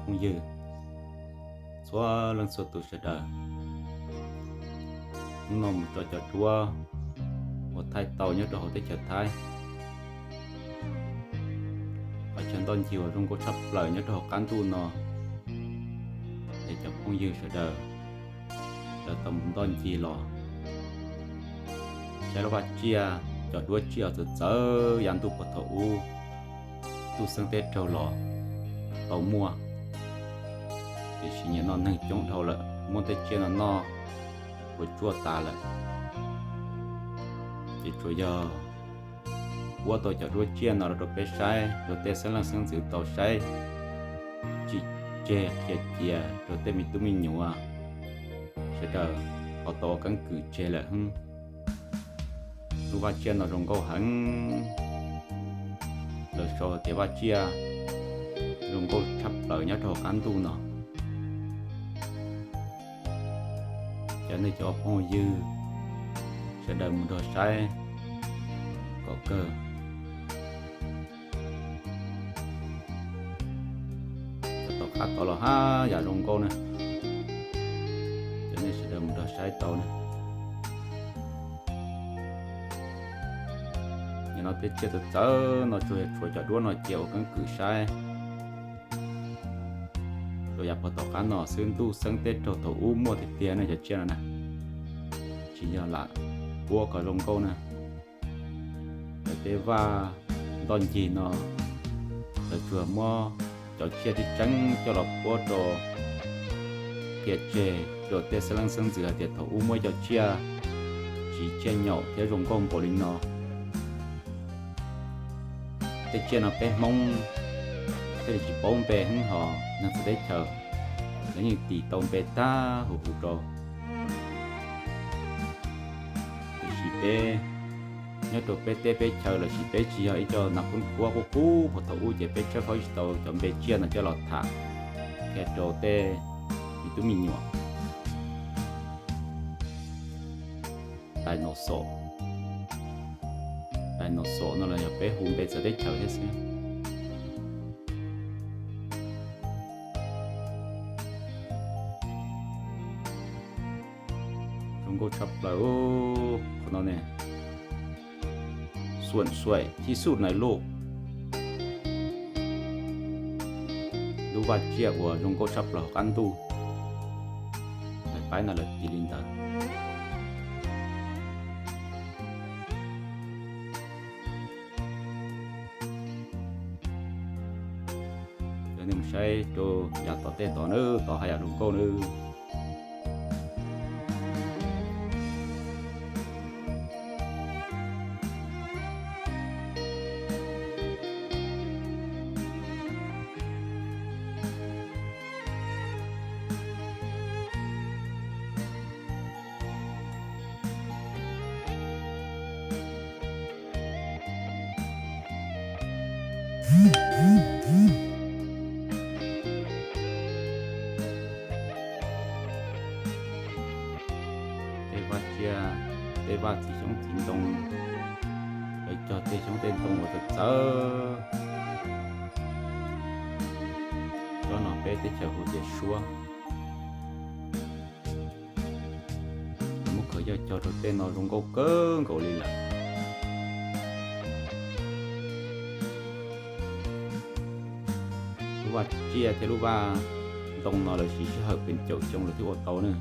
phooj ywg txhua leej txhua tus sawv daws. Hnub no mus tso cov duab uas thaij tau nyob rau hauv teb chaws Thaib. Qhov chaw ntoj ncig uas zoo nkauj tshaj plaws nyob rau hauv qab ntuj no, es cov phooj ywg sawv daws lawv tau mus ntoj ncig los saib lub vaj tsiaj, cov duab tsiaj txawv txawv yav ntuj puag thaum ub, ntuj xeeb teb raug los tau muaj. Tiam sis nim no neeg coob dhau lawm, muab tej tsiaj no noj ua tsuaj tas lawm. Ces tsuas yog muab tau cov duab tsiaj no los rau peb saib, rau tej xeeb leej xeeb ntxwv tau saib tsim tseg qhia cia rau tej me tub me nyuam sawv daws ho tau ua keeb kwm tseg lawm xwb. Lub vaj tsiaj no zoo nkauj heev, lawv sau tias vaj tsiaj zoo nkauj tshaj plaws nyob rau hauv qab ntuj no. Cov nej cov phooj ywg sawv daws mus nrog saib kom kawg. Cov tom qab tod los haj yam zoo nkauj na. Cov nej sawv daws mus nrog saib tau na. Nim no tej tsiaj txawv txawv no tsuas yog tshuav cov duab no cia ua keeb kwm saib rau yav puag tom qab no xwb. Ntuj xeeb teb raug thaum ub muaj tiag tiag ne cov tsiaj no na, tsis yog lam puab kom zoo nkauj na. Lawv tej vaj ntoj ncig no lawv tsuas muab cov tsiaj tseeb tseeb coj los puab rau qhia tseg rau tej xeeb leej xeeb ntxwv hais tias thaum ub muaj ib co tsiaj siv tsiaj nyaum thiab zoo nkauj npaum li no. Tej tsiaj no peb Hmoob thiaj li tsis paub npe heev, ho neeg txawv teb chaws lawv yeej tis tau npe tag huv huv rau. Tiam sis peb nyob rau peb teb peb chaw lossis peb tsis yog ib co nas phoob kuab qub qub puag thaum ub ces peb tshawb fawb tsis tau cov npe tsiaj no coj los tham qhia rau tej me tub me nyuam. Dinosaur, dinosaur no los yog peb hu npe txawv teb chaws thiab xwb. Zoo nkauj tshaj plaws qhov no ne. สวยที่สุดในโลก. Lub vaj tsiaj uas zoo nkauj tshaj plaws hauv qab ntuj, lawv paib no lawv tis li ntawd. Cov nej mus saib rau yav tom tej tod na, tod haj yam zoo nkauj na. Tej vaj tsiaj, tej vaj txiv xyoob txiv ntoo, lawv cog tej xyoob tej ntoo uas txawv txawv. Tsob no peb teb chaws hu tias suab. Muab khaws coj cog rau tej no zoo nkauj kawg nkaus li lawm. Lub vaj tsiaj thiab lub vaj ntoo no lawv siv sij hawm pes caum xyoo lawv thiaj ua tau ne.